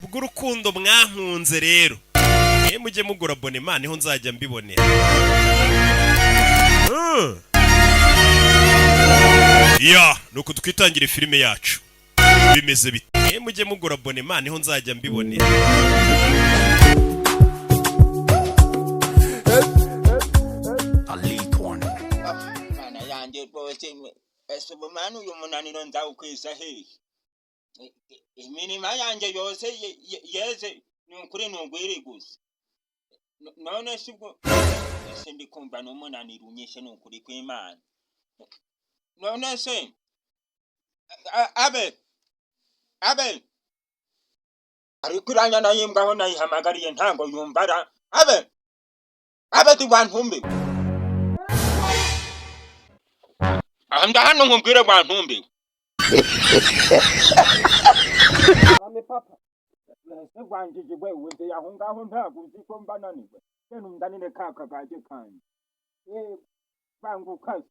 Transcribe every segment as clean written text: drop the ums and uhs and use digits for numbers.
Kubw'urukundo mwankunze rero, mujye mugura abonnement, niho nzajya mbibonera. Ya, nuko twitangira filime yacu. Bimeze bite? Mujye mugura abonnement, niho nzajya mbibonera. Mana yanjye rwose, ese ubu mana, uyu munaniro nzawukwiza hehe? Imirima yanjye yose yeze, ni ukuri ni ugwiri gusa. None se ubwo ese ndi kumva n'umunaniro unyishe, ni ukuri kw'Imana. None se abe abe ariko iranya nayimbwaho, nayihamagariye ntabwo yumva ra. Abe abe ti wantumbi, aha hano nkubwire, wantumbi. Ame papa. Ese wanjije we, weze aho ngaho, ntabwo uzi ko mba naniwe? Genda unzanire ka kagage kanjye. Yego. Banguka.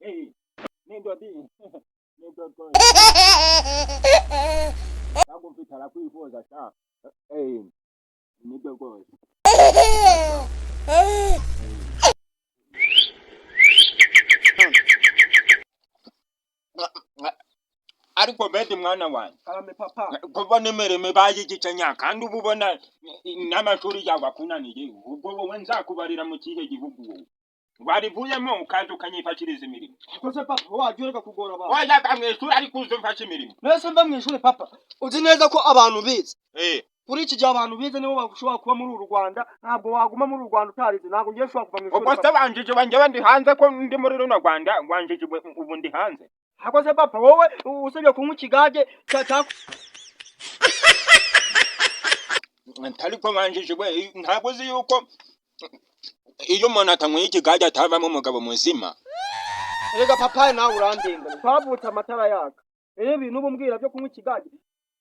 Eh, nindodi nindodi, ntabwo mfite arakwifuza sha. Eh, nibyo rwose. Ariko bedi mwana wanjye. Karame papa. Kubona imirimo ibaye igice nya, kandi uba ubona n'amashuri yawe akunaniye, ubwo wowe nzakubarira mu kihe gihugu wowe warivuyemo ukaza ukanyifashiriza imirimo? Ariko se papa, wajya ureka kugora abantu. Wajya mu ishuri ariko uze umfashe imirimo. Mbese mva mu ishuri papa, uzi neza ko abantu bize. Eh. Kuri iki gihe abantu bize nibo bashobora kuba muri uru Rwanda, ntabwo waguma muri uru Rwanda utarize, ntabwo ngiye ushobora kuva mu ishuri. Ubwo se Papa. wanjije wanjyewe ndi hanze, ko ndi muri runo Rwanda, wanjije ubu ndi hanze. Ariko se papa, wowe usibye kunywa ikigage cya Ariko wanjije we, ntabwo uzi yuko iyo umuntu atanyweye ikigage atavamo umugabo muzima? Erega papa, nawe urandenganya, twavutse amatara yaka. Rero ibintu uba umbwira byo kunywa ikigage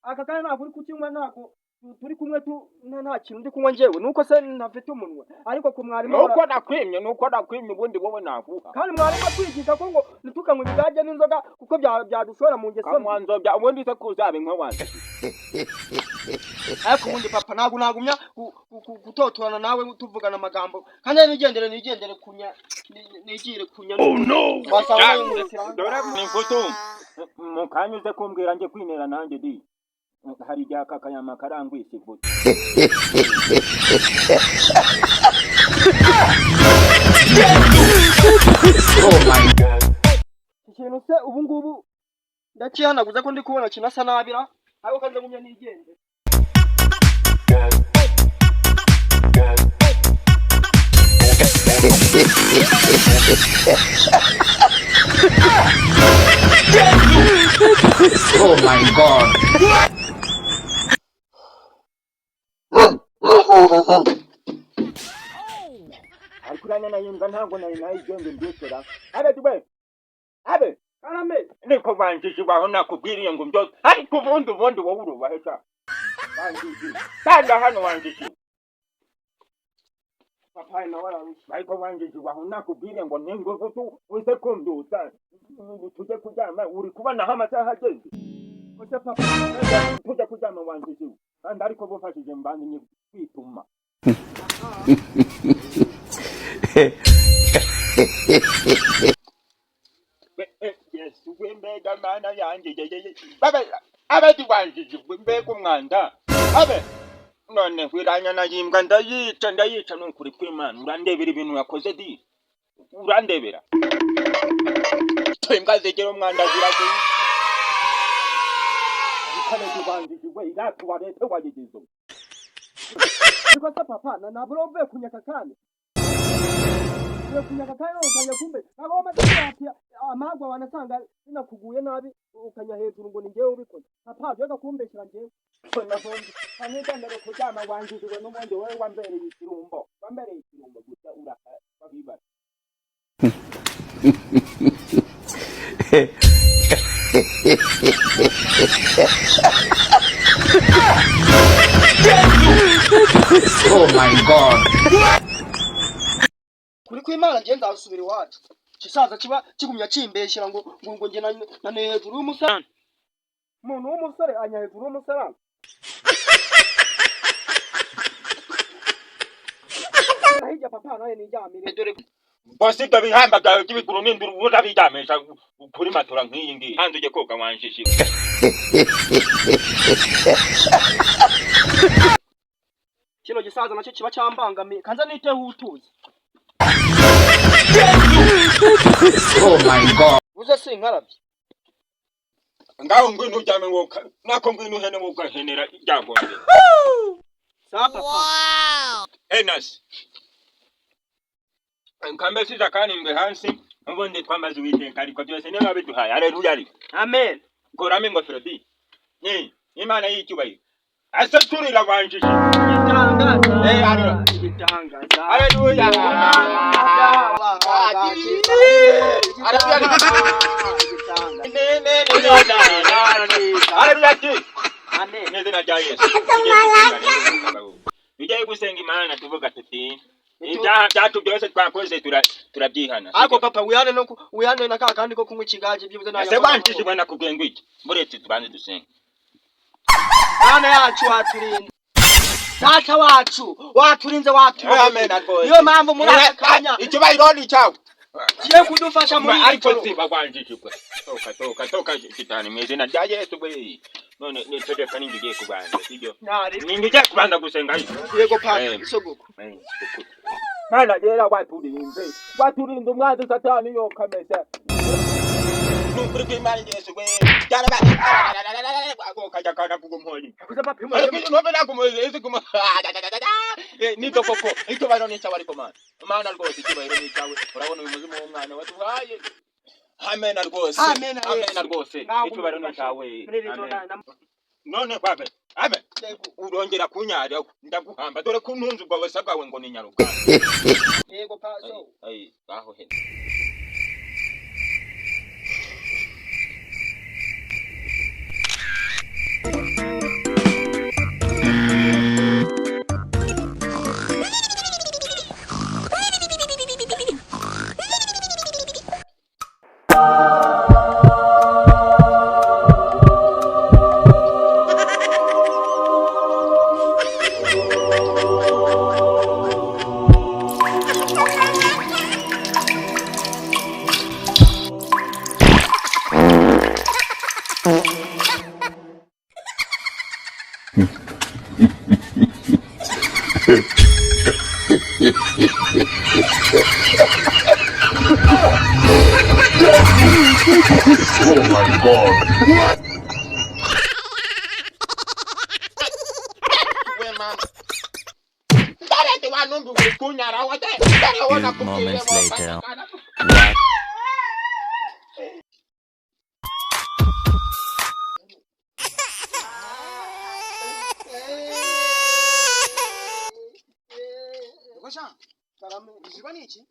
aka kanya, ntabwo uri kukinywa, ntabwo turi kumwe tu nta kintu ndi kunywa njyewe, nuko se ntafite umunwa, ariko ku mwarimu Nuko nakwimye, nuko nakwimye, ubundi wowe naguha. Kandi mwarimu atwigisha ko ngo ntitukanywe ibigage n'inzoga kuko byadushora mu ngeso mbi. Kanywa nzobya, ubundi se kuzaba inkwe wanjye. Ariko ubundi papa, ntabwo nagumya gutotorana nawe tuvugana amagambo, kandi nigendere, nigendere kunya, nigire kunya. Oh no, wasanga yinkurikira. Dore ni mvuto mu kanya uze kumbwira njye kwinera nanjye di, hari igihe aka kanyama karangwisa ivuto. Ikintu se ubu ngubu ndakihanaguza ko ndi kubona kinasa nabira, ariko kanze ngumya nigendere. Oh my God. Ariko uranya nayimbwa, ntabwo nari nayigenge mbyukira abe we abe. Karame. Niko banjije waho, nakubwiriye ngo mbyose, ariko ubundi wowe urubahe sha, wanjije kanda hano, wanjije. Papa nawe ararushye. Ariko wanjije waho, nakubwiriye ngo ningufu tu uze kumbyutsa tujye kuryama, uri kubona aho amasaha ageze? Ose papa. Tujya kuryama wanjije, kandi ariko bufashije mbandi kwituma. Yesu we, mbega mana yanjye yeyeye, babe abadi wanjije we, mbega umwanda abe. None wiranya nayimbwa, ndayica, ndayica, ni ukuri kw'Imana. Urandebera ibintu yakoze di, urandebera imbwa zigira umwanda ziragiye. Ariko wanjije we, iratuwarete wayigize. Ariko se papa, ntabwo uri uvuye kunyaka, kandi uvuye kunyaka kandi none utangiye kumbe ntabwo wamaze kuyatira amagwa, wanasanga binakuguye nabi, ukanya hejuru ngo ni njyewe ubikoze. Papa, jya kumbeshyira njyewe. Nabundi ntigendere kuryama wanjije, n'ubundi wowe wambereye ikirumbo, wambereye ikirumbo gusa, urakabibaza. Oh my God. Kuri kw'Imana, njye nzasubira iwacu. Kisaza kiba kigumya kimbeshyira ngo njye naniye hejuru y'umusozi. Umuntu w'umusore anya hejuru y'umusarani. Hirya papa, nawe niryamire dore. Bose ibyo bihamba byawe by'ibiguru n'induru urabiryamisha kuri matora nk'iyi ngiyi? Hanze ujye koga, wanjiji. Kino gisaza nacyo kiba cyambangamiye, kanza niteho utuzi. Oh my God. Uze sinkarabye. Ngaho ngwino uryame woka, nako ngwino uhene wogahenera ibyagombye. Sawa papa. Enasi nkambe siza karindwi hasi, ubundi twamaze Uwiteka, ariko byose niba biduhaye. Aleluya, ariko Amen. kuramo ingofero di ni Imana y'icyubahiro ase turira, wanjiji. Igitangaza. Eh, haleluya. Igitangaza. Aleluya. Aleluya ti. Amen. Mu izina rya Yesu tugiye gusenga Imana, tuvuga tuti ibyaha byacu byose twakoze turabyihana. Ariko papa, wihane no wihane na ka kandi ko kunywa ikigage byibuze nayo. Ese wanjiji bwana, kubwiye ngo iki? Buretse tubanze dusenga. Mana yacu, waturinze, Data wacu, waturinze, waturinze. Amen, rwose. Niyo mpamvu muri aka kanya Icyubahiro ni cyawe. Kiye kudufasha muri iri Ariko joro. siba, wanjiji bwe, toka toka toka shitani, mu izina rya Yesu bwe. None nitegeka, ninjye ugiye kubanza, sibyo? Ntari. Ninjye ugiye kubanza gusenga ariko. Yego papa, Eh. isogoko. Mana yera, waturinze, waturinze umwanzi Satani yokamese. Nukuri kw'Imana Yesu we, byaraba kajya kana kugumhoyi. Kuza papa. Ariko nove nagumoye ese kuma nibyo koko, icyubahiro ni icyawe. Ariko Mana, Mana rwose, icyubahiro ni icyawe. Urabona uyu muzimu w'umwana waduhaye. Amen rwose. Amen. Amen rwose, icyubahiro ni icyawe. Muri iri joro. Amen. None kwabe abe urongera kunyara, ndaguhamba. Dore ko ntunze ubwo busa bwawe ngo ni nyaruka. Yego paso. Ay, aho he. Oh my God. We mama. Dare wanumbi kunyara wote. Dare wona. Few moments later. Karame. Ni iki?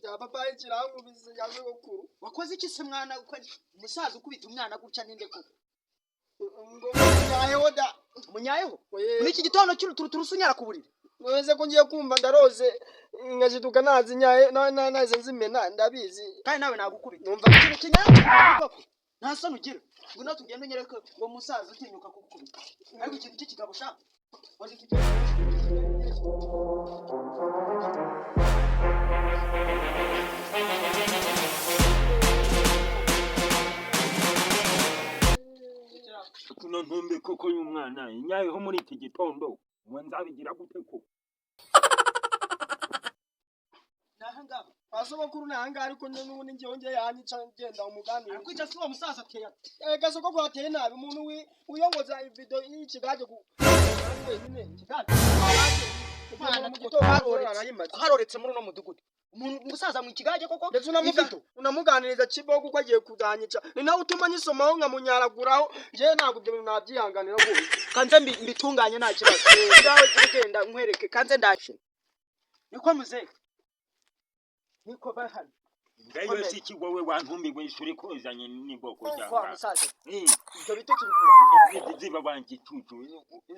Cya papayi kirankubise ya sogokuru. Wakoze iki se mwana? Umusaza ukubita umwana gutya ninde koko? Ngo munyayeho da. Munyayeho? Oye. Muri iki gitondo cy'uruturuturusu unyara ku buriri? None ko ngiye kumva ndaroze, nkajiduka nazinyaye, naze nzimena, ndabizi. Kandi nawe nagukubita. Numva Ikintu kinyara koko, nta soni ugira. Ngwino tugende unyereke uwo musaza utinyuka kugukubita. Ariko ikintu cy'ikigabo sha, waje tugende. Kuno ntumbi koko y'umwana inyayeho muri iki gitondo, ubu nzabigira gute ko? Naha ngaha. Kwa sogokuru nahanga, ariko n'ubundi ngewe ngiye yanyica, ngenda umuganira. Arakwica se uwo musaza ateye ate? Ega sogokuru ateye nabi, umuntu wiyongoza ivido y'ikigage ku wenyine. Ikigage? Mwana mu gitondo arayimaze. Twaroretse muri uno mudugudu, umuntu umusaza mu ikigage koko. Ndetse unamuganiriza kibogo kuko agiye kuzanyica, ni nawe utuma nyisomaho nkamunyaraguraho. Njyewe ntabwo ibyo bintu nabyihanganira rwose. Kanze mbitunganye, nta kibazo. Ngawe ugenda nkwereke, kanze ndaje. Niko muzehe, niko bahano. Ngayo si iki wowe wantumbi wishuri kozanye n'ibwoko Wa cyangwa musaza, ibyo bitutsi bikura ziba wangicucu,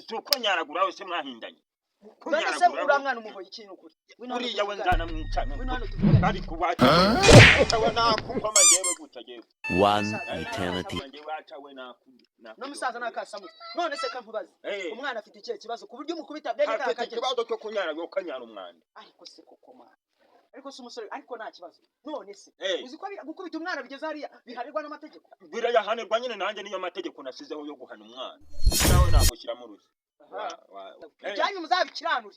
si uko nyaraguraho se mwahindanye? None se Kunyaragura uriya mwana umuhoye ikintu kuri? Ngwino hano Uriya we tuvugane. nzanamwica. Ngwino hano tuvugane. Ariko waca we nakukoma njyewe gutya jewe. One eternity. Njyewe waca we No musaza nakasamutwe. None se kankubaze, Eh. umwana afite ikihe kibazo ku buryo umukubita bene Afite kaka kageni? ikibazo cyo kunyara, yo kanyara umwanda. Ariko se koko mwana, ariko se umusore, ariko nta kibazo. None se Eh. uzi ko gukubita umwana bigeze hariya bihanirwa n'amategeko? Birayahanirwa nyine, nanjye niyo mategeko nasizeho yo guhana umwana. Nawe nagushyiramo urushyi. Eh. Ibyanyu muzabikiranure,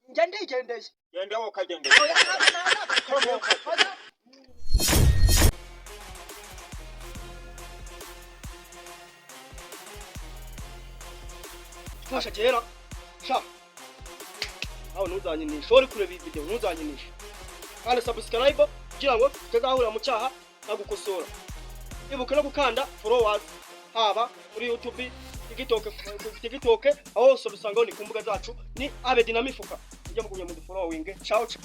njye ndigendeye. Genda wowe ukagenda. Oya, ntabwo. Twasha kera sha, aho ntuzanyinishe. Uri kureba iyi video, ntuzanyinishe. Kandi subscribe kugira ngo tutazahurira mu cyaha nkagukosora. Ibuka no gukanda followers, haba kuri YouTube, TikTok, aho hose ubisangaho, ni ku mbuga zacu, ni Abedi na Mifuka. Mujye mugumya mu following. Ciao ciao.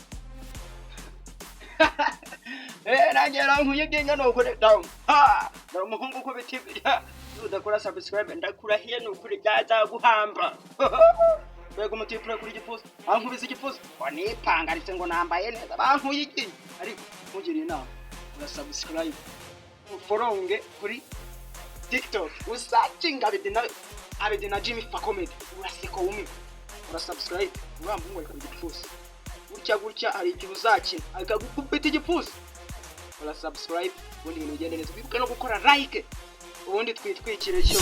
Eh, nanjye rankuye ibyinyo ni ukuri down. Ha! Dore umuhungu ukubita ibi. Nudakora subscribe, ndakurahiye, ni ukuri byazaguhamba. Mbega umutipure kuri igipfuso! Bankubise igipfuso ngo nipangaritse, ngo nambaye neza, bankuye iryinyo. Ariko nkugiriye inama, ura subscribe, uforonge kuri TikTok, usacinga Abedi na Abedi na Jimmy fa Comedy, uraseka wumirwe. Ura subscribe. Uriya muhungu ari ku gipfuso gutya gutya, hari igihe uzakina akagukubita igipfuso. Ura subscribe, ubundi ibintu bigende neza. Wibuke no gukora like, ubundi twitwikire cyo.